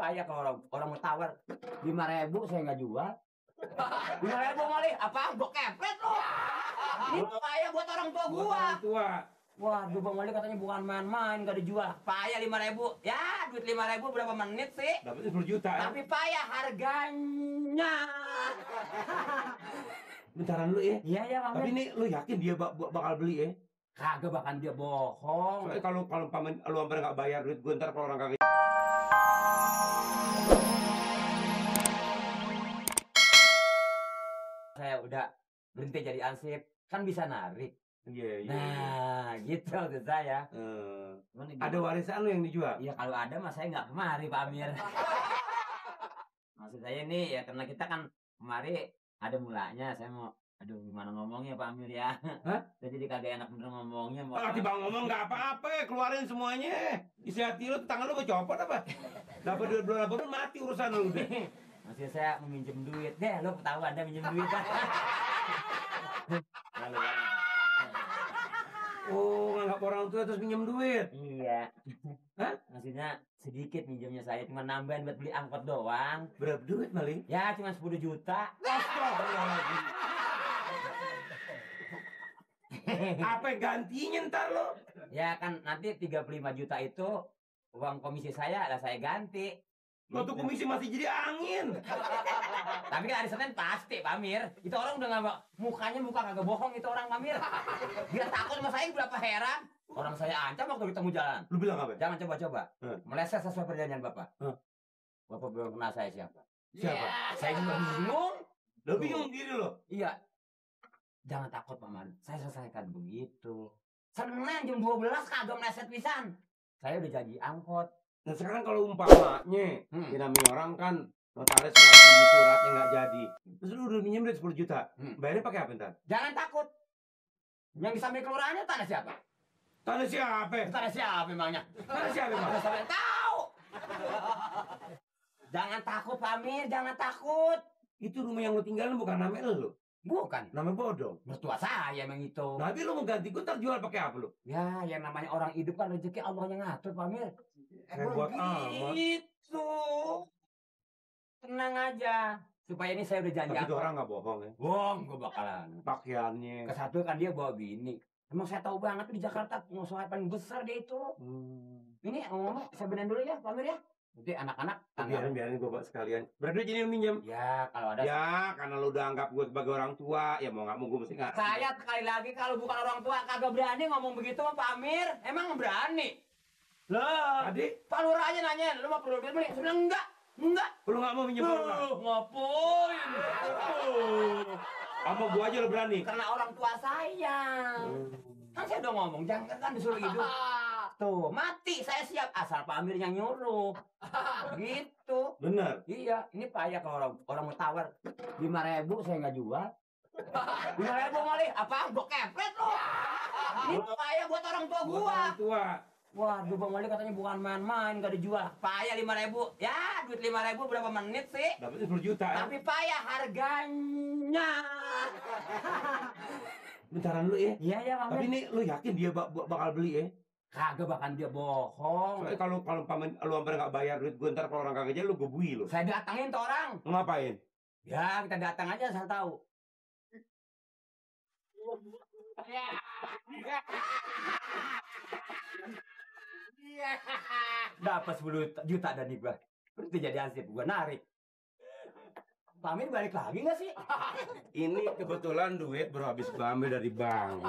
payah kalau orang mau tawar 5.000 saya nggak jual. 5.000 kali, apaan? Gua kepret lo. Ini payah buat orang tua gua. Orang tua. Waduh, Bang Wali katanya bukan main-main, nggak dijual. Payah 5.000. Ya, duit 5.000 berapa menit sih? Dapatnya 10 juta. Tapi payah harganya. Bentaran lu ya. Iya ya, Bang. Tapi ini lu yakin dia bakal beli ya? Kagak bahkan dia bohong. Soalnya kalau paman lu hampir nggak bayar duit gue, ntar kalau orang kagak. Saya udah berhenti jadi ansip, kan bisa narik. Iya. Nah, gitu tuh saya. Ada warisan lu yang dijual? Iya, kalau ada mas saya nggak kemari, Pak Amir. Maksud saya nih ya, karena kita kan kemari ada mulanya. Saya mau, aduh gimana ngomongnya Pak Amir ya. Hah? Saya jadi kagak enak bener ngomongnya. Tiba ngomong nggak apa-apa, keluarin semuanya. Isi hati lu, tangan lu kecopot apa? Dapat duit belum dapat mati urusan lu udah. Maksudnya saya meminjam duit. Deh, lo tahu Anda minjem duit kan? Oh, nganggap orang tua terus pinjam duit. Iya. Hah? Maksudnya sedikit minjemnya saya, cuma nambahin buat beli angkot doang. Berapa duit maling? Ya, cuma 10 juta. Astagfirullahaladzim. Apa gantinya ntar lo? Ya kan nanti 35 juta itu uang komisi saya lah saya ganti. Lo tuh komisi masih jadi angin. Tapi kan hari Senin pasti Pak Amir. Itu orang udah nggak, mukanya muka kagak bohong itu orang Pak Amir. Dia takut sama saya, berapa heran. Orang saya ancam waktu ketemu jalan. Lu bilang apa? Jangan coba-coba. Meleset sesuai perjanjian Bapak. Bapak belum kenal saya siapa. Siapa? Saya juga bingung. Lo bingung diri lo? Iya. Jangan takut Paman. Saya selesaikan begitu. Senin jam 12 kagak meleset pisan. Saya udah janji angkot. Nah sekarang kalau umpamanya, ya namanya orang kan notaris ngasih suratnya nggak jadi. Terus lu udah minjem duit 10 juta. Bayarnya pakai apa ntar? Jangan takut. Yang di samping kelurahannya tanah siapa? Tanah siapa? Tanah siapa emangnya? Tanah siapa emang? Tanah siapa yang tahu? Jangan takut Pak Amir, jangan takut. Itu rumah yang lu tinggalin bukan nama lu? Bukan. Nama bodong. Mertua saya emang itu. Nah, tapi lu mau ganti gue ntar jual pakai apa lu? Ya, yang namanya orang hidup kan rezeki Allah yang ngatur Pak Amir. Buat amat. Itu. Tenang aja. Supaya ini saya udah janji. Tapi itu orang nggak bohong ya? Bohong, gue bakalan. Pakaiannya. Kesatu kan dia bawa bini. Emang saya tahu banget di Jakarta pengusaha paling besar dia itu. Ini ngomong, saya benerin dulu ya Pak Amir ya. Nanti anak-anak biarin gue buat sekalian. Berarti jadi minjem. Ya kalau ada. Ya karena lu udah anggap gue sebagai orang tua, ya mau nggak mau gue mesti nggak. Saya sekali lagi kalau bukan orang tua kagak berani ngomong begitu sama Pak Amir. Emang berani? Lah, Tadi Pak Lurah aja nanya, lu mau perlu duit beli? Saya bilang enggak. lu nggak mau minjem orang. Ngapain? Sama gua aja lu berani. Karena orang tua saya. Kan saya udah ngomong, jangan kan disuruh hidup. Tuh, mati saya siap asal Pak Amir yang nyuruh. Gitu. Bener. Iya, ini payah kalau orang mau tawar 5.000 saya nggak jual. 5.000 kali, apaan? Gua kepret lo. Ini payah buat orang tua gua. Orang tua. Waduh, Bang Wali katanya bukan main-main, nggak dijual. Payah 5.000. Ya, duit 5.000 berapa menit sih? Dapatnya 10 juta. Tapi payah harganya. Bentaran lu ya. Iya ya, Bang. Tapi ini lu yakin dia bakal beli ya? Kagak bahkan dia bohong. Soalnya kalau paman lu hampir nggak bayar duit gue, ntar kalau orang kagak jadi lu gue bui lu. Saya datangin tuh orang. Ngapain? Ya, kita datang aja saya tahu. Dapat 10 juta dari gua. Berarti jadi ansip gua narik. Pak Amin balik lagi nggak sih? Ini kebetulan duit baru habis gua ambil dari bank.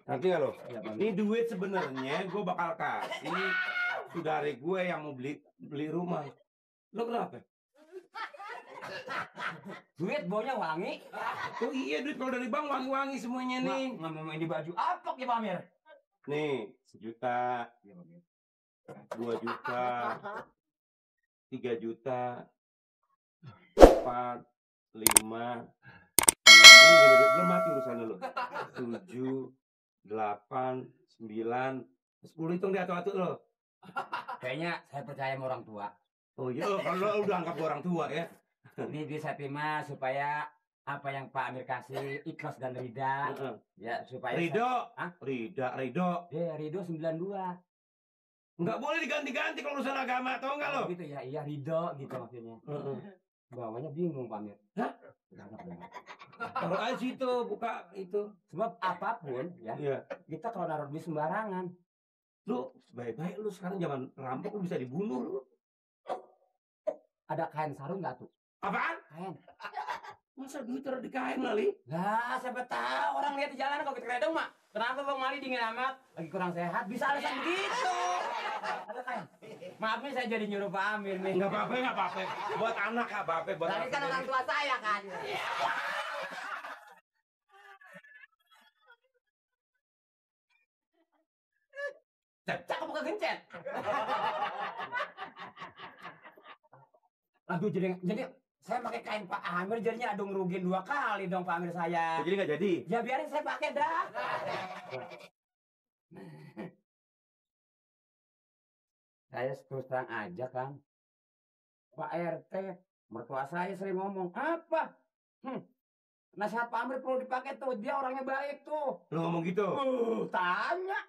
Nanti nggak lo? Ya, ini duit sebenarnya gue bakal kasih saudara gue yang mau beli rumah. Lo kenapa? Duit baunya wangi. Oh iya, duit kalau dari bank wangi-wangi semuanya nih. Ngomongin di baju apok ya Pak Amir? Nih, 1 juta, 2 juta, 3 juta, 4, 5. Belum mati urusannya lo. 7, 8, 9, 10 hitung di atu-atu lo. Kayaknya saya percaya sama orang tua. Oh iya, kalau udah anggap orang tua ya. Ini dia saya terima supaya apa yang Pak Amir kasih ikhlas dan rida. Ya supaya Ridho. Hah? Ridho. Ridho 92. Nggak boleh diganti-ganti kalau urusan agama, tau nggak lo? Gitu ya, iya ridho gitu maksudnya. Bawahnya bingung Pak Amir. Hah? Taruh aja situ, buka itu. Sebab apapun ya, Iya. kita kalau naruh duit sembarangan. Lu sebaik-baik lu sekarang zaman rampok lu bisa dibunuh lu. Ada kain sarung nggak tuh? Apaan? Kain. Masa duit taruh di kain kali? Lah, siapa tahu orang lihat di jalan kalau kita keredong mak. Kenapa Bang Mali dingin amat? Lagi kurang sehat, bisa alasan begitu. Ada kain. Maaf nih saya jadi nyuruh Pak Amir nih. Nggak apa-apa, nggak apa-apa. Buat anak nggak apa-apa. Buat Tadi anak kan orang tua saya kan. Cakep bukan gencet. Aduh jadi saya pakai kain Pak Amir jadinya aduh ngerugin 2 kali dong Pak Amir saya. Jadi nggak jadi? Ya biarin saya pakai dah. Saya terus terang aja kan. Pak RT, mertua saya sering ngomong, apa? Nasihat Pak Amir perlu dipakai tuh, dia orangnya baik tuh. Lu ngomong gitu? Tanya.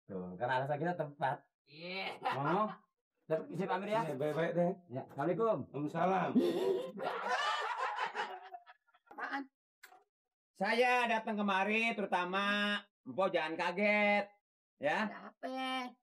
Tuh, karena alasan kita tepat. Iya. Ngomong. Dapat isi Pak Amir ya. Baik-baik deh. Ya, Assalamualaikum. Waalaikumsalam. Apaan? Saya datang kemari terutama Mpok jangan kaget. Ya. Ada apa?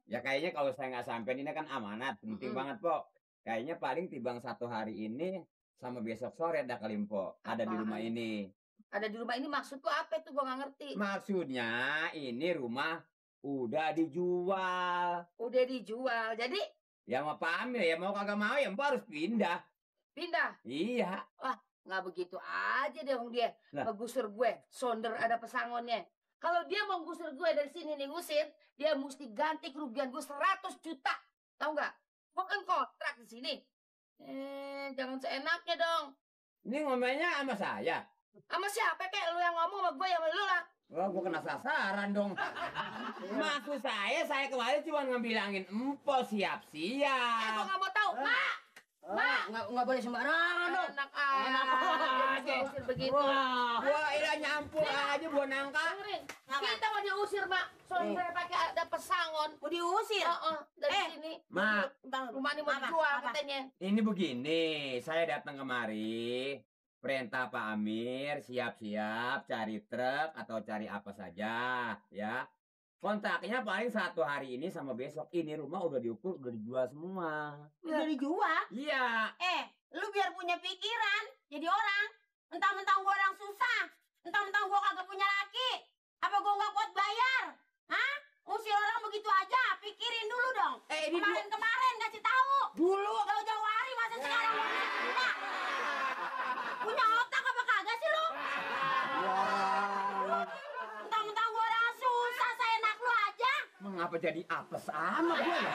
Ya kayaknya kalau saya nggak sampai ini kan amanat, penting banget, Pok. Kayaknya paling tibang 1 hari ini sama besok sore ada kali, Pok. Ada di rumah ini. Ada di rumah ini maksud lu apa tuh? Gua nggak ngerti. Maksudnya ini rumah udah dijual. Udah dijual. Jadi Ya sama Pak Amir ya mau kagak mau ya Mpok harus pindah. pindah. Iya. Nggak begitu aja dong dia Lah. ngegusur gue. Sonder ada pesangonnya. Kalau dia mau gusur gue dari sini nih ngusir, dia mesti ganti kerugian gue 100 juta. Tahu nggak? Gue kan kontrak di sini. Jangan seenaknya dong. Ini ngomelnya sama saya. Sama siapa kayak lu yang ngomong sama gue ya sama lu lah. Wah, gua kena sasaran dong. Maksud saya kemarin cuma ngebilangin Mpok Gue siap-siap. nggak mau tahu. Mak, Nggak boleh sembarangan dong. enak aja. Usir begitu. Wah, ini nyampur aja buah nangka. Dengerin, kita mau diusir, Mak. Soalnya pakai ada pesangon. Mau diusir. Dari sini. Mak, Rumah ini mau Apa? dijual Apa? katanya. ini begini, saya datang kemari, perintah Pak Amir, siap-siap cari truk atau cari apa saja, ya. Kontaknya paling 1 hari ini sama besok. Ini rumah udah diukur, udah dijual semua. Udah dijual. Iya. Lu biar punya pikiran jadi orang. Mentang-mentang gua orang susah. Mentang-mentang gua kagak punya laki. Apa gua nggak kuat bayar? Hah? Usir orang begitu aja. Pikirin dulu dong. Ini Kemarin kasih tahu. dulu. Jauh-jauh hari masa sekarang lu punya. Punya otak apa kagak sih lu? Mentang-mentang gua orang susah, saya enak lu aja. Mengapa jadi apes sama gue ya?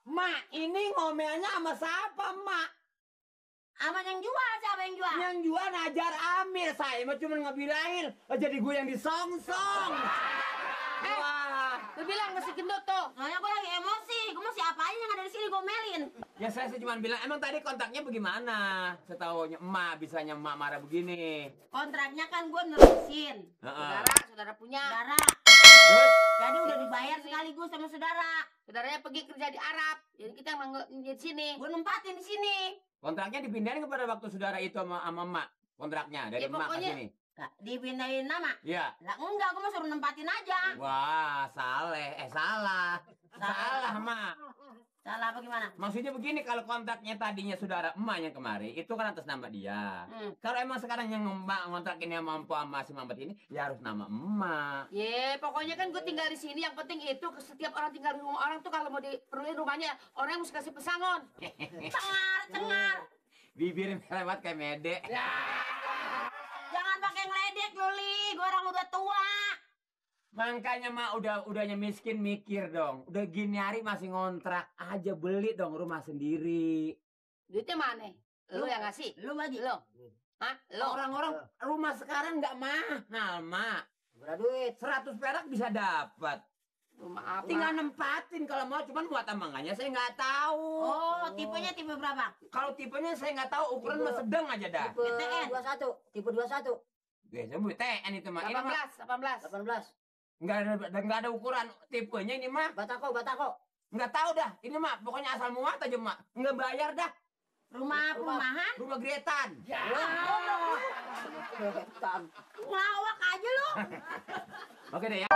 Mak, ini ngomelnya sama siapa, Mak? Aman yang jual, siapa yang jual? Yang jual Najar Amir, saya mah cuma ngebilangin, jadi gue yang disongsong. Wah, Lu bilang masih gendut tuh. Soalnya gua lagi emosi. Gua mau siapa aja yang ada di sini gua melin. ya saya sih cuma bilang, emang tadi kontaknya bagaimana? Setahunya emak, bisanya emak marah begini. Kontraknya kan gua nerusin. Heeh. Saudara punya. Saudara. Terus, Jadi udah dibayar sekaligus sama saudara. Saudaranya pergi kerja di Arab. Jadi kita emang di sini. Gua nempatin di sini. kontraknya dipindahin kepada waktu saudara itu sama emak. Kontraknya dari Ya, emak ke pokoknya- sini. Lah, dipindahin nama. Iya. Lah enggak, gua mau suruh nempatin aja. Wah, salah, Mak. Salah apa gimana? Maksudnya begini, kalau kontaknya tadinya saudara emak yang kemari, itu kan atas nama dia. Kalau emang sekarang yang emak ngontrakin yang mampu sama si Mampet ini, ya harus nama emak. Ye, pokoknya kan gue tinggal di sini. Yang penting itu setiap orang tinggal di rumah orang tuh kalau mau diperluin rumahnya, orang yang mesti kasih pesangon. Cengar. Bibir lewat kayak mede. Jangan pakai ngeledek lu, Li. Gua orang udah tua. Makanya mak udahnya miskin mikir dong. Udah gini hari masih ngontrak aja, beli dong rumah sendiri. Duitnya mana? Lu yang ngasih? Lu bagi. Lu? Hah? Lu? Orang-orang rumah sekarang nggak mahal, mak. Berapa duit? 100 perak bisa dapat. Rumah apa? Tinggal nempatin kalau mau, cuman buat tambangannya saya nggak tahu. Oh, tipenya tipe berapa? Kalau tipenya saya nggak tahu, ukuran mah sedang aja dah. BTN 21. Tipe 21. Biasanya BTN itu mah. Ini mah 18. 18. Nggak ada ukuran tipenya ini mah. Batako. Nggak tahu dah. Ini mah pokoknya asal muat aja mak. Nggak bayar dah. Rumah perumahan? Rumah Gretan. Ya. Ngelawak aja lu. Oke deh ya.